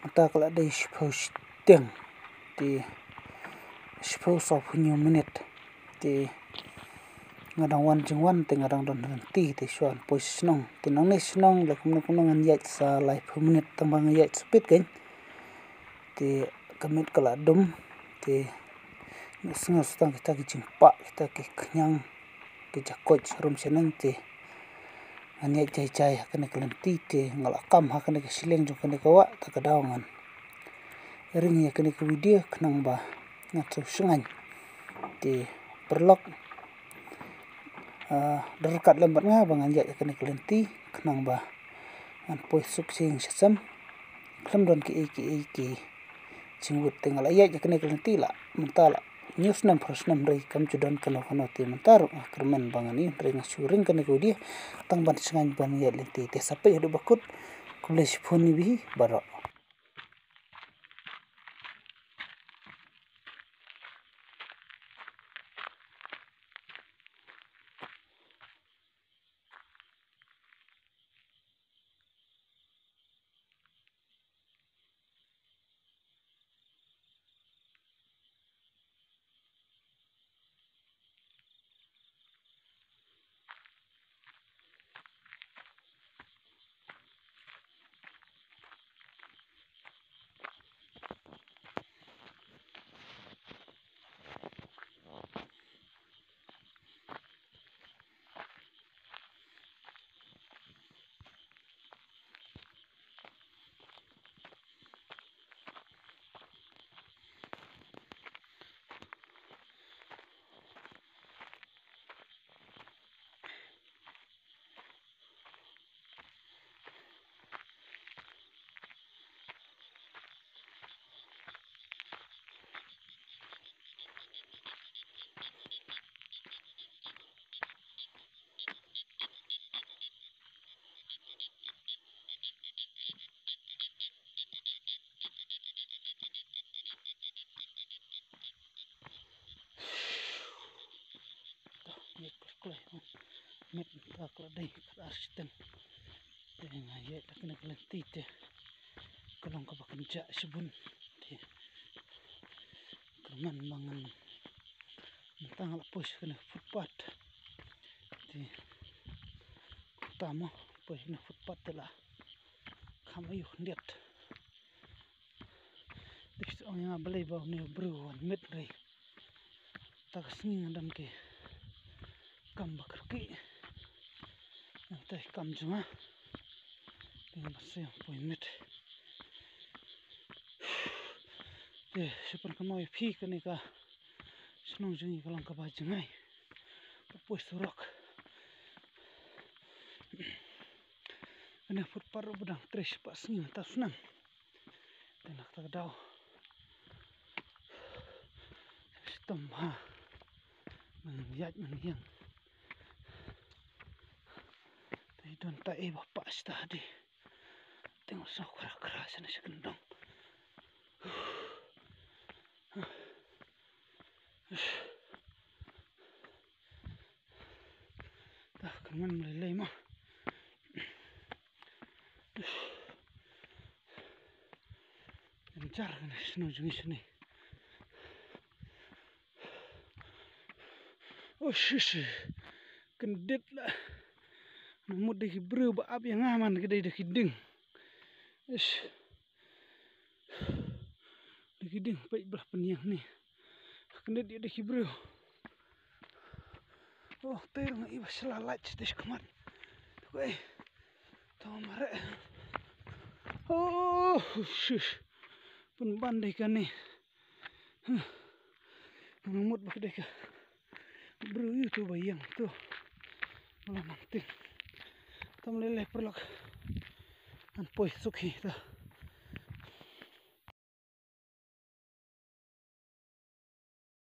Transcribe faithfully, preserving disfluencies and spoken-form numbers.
Mynta ka la dei shiphew shiteng. Te shiphew sawphew hynñiew minit. Te nga dang wan jingwan te nga dang don lynti te shuwa ngan poi shnong. Te nangne shnong la kumno kumno ngan ïaid sa laiphew minit tang ba nga ïaid speed kein. Te ka miet ka la dum. Te nga sngew sa tang kita ki jingpah kita ki khñiang ki jakoit sharum shaneng te ngan ïaid jai jai ha kane ka lynti te nga la kam ha kane ka shiliang jong kane ka wah ta ka daw ngan ring ïa kane ka video khnang ba ngan shu shngaiñ. Te paralok, ah, da ryngkat lem bad nga ba ngan ïaid ïa kane ka lynti khnang ba ngan poi suk sha ïing sha sem. Khlem don kiei kiei ki jingwut te nga la ïaid ïa kane ka lynti la mynta la hynñiew snem phra snem hynrei kam ju don kano kano te mynta ruh nga kyrmen ba ngan ïoh hynrei nga shu ring kane ka video tang ban shngaiñ ban ïaid lynti te sa peit haduh ba kut. Khublei shibun ïa phi baroh. Miet ka la kloi, miet ka la dei ka ar shiteng. Te nga ïaid da kane ka lynti te ka long kaba kynjah shibun. Te kyrmen ba ngan mynta nga la poi sha kane ka footpath. Te mynta mo poi sha kane ka footpath te la kham aïu khyndiat. Te shu ong ïa nga balei ba une u briew u wan miet hynrei ta ka sngi nga don ki kam ba kyrkieh. Nangta i kam jong nga te nga ban shu ïa poi miet. Te shu pynkynmaw ïa phi kane ka shnong jong ngi ka long kaba jngai. Ba poi surok. Kane footpath ruh ba dang trei shaphang sngi mynta u snem. Te na kata ka daw shitom bha. Man ïaid man ïeng. Te don ta ei ba pah shata dei. Te nga sngew khra khra shane sha kyndong. Ta kyrmen lei lei ma. Jar kane shnong jong ngi shane. Oh shish. Kyndit la. Nga mut da ki briew ba ap ïa nga man ki dei da ki dieng. Ish. Da ki dieng peit ba la pynïeng ne. Kyndit ïa da ki briew. Oh, te nga i ba sla lait te shkmat. Te ko ei. Tang mare. Oh, shish. Pynban dei kane. Huh. Nga mut ba ka dei ka briew ïa uto ba ïeng to. Nga la nang tieng. Tam lei lei paralok. Ngan poi suk hi ta.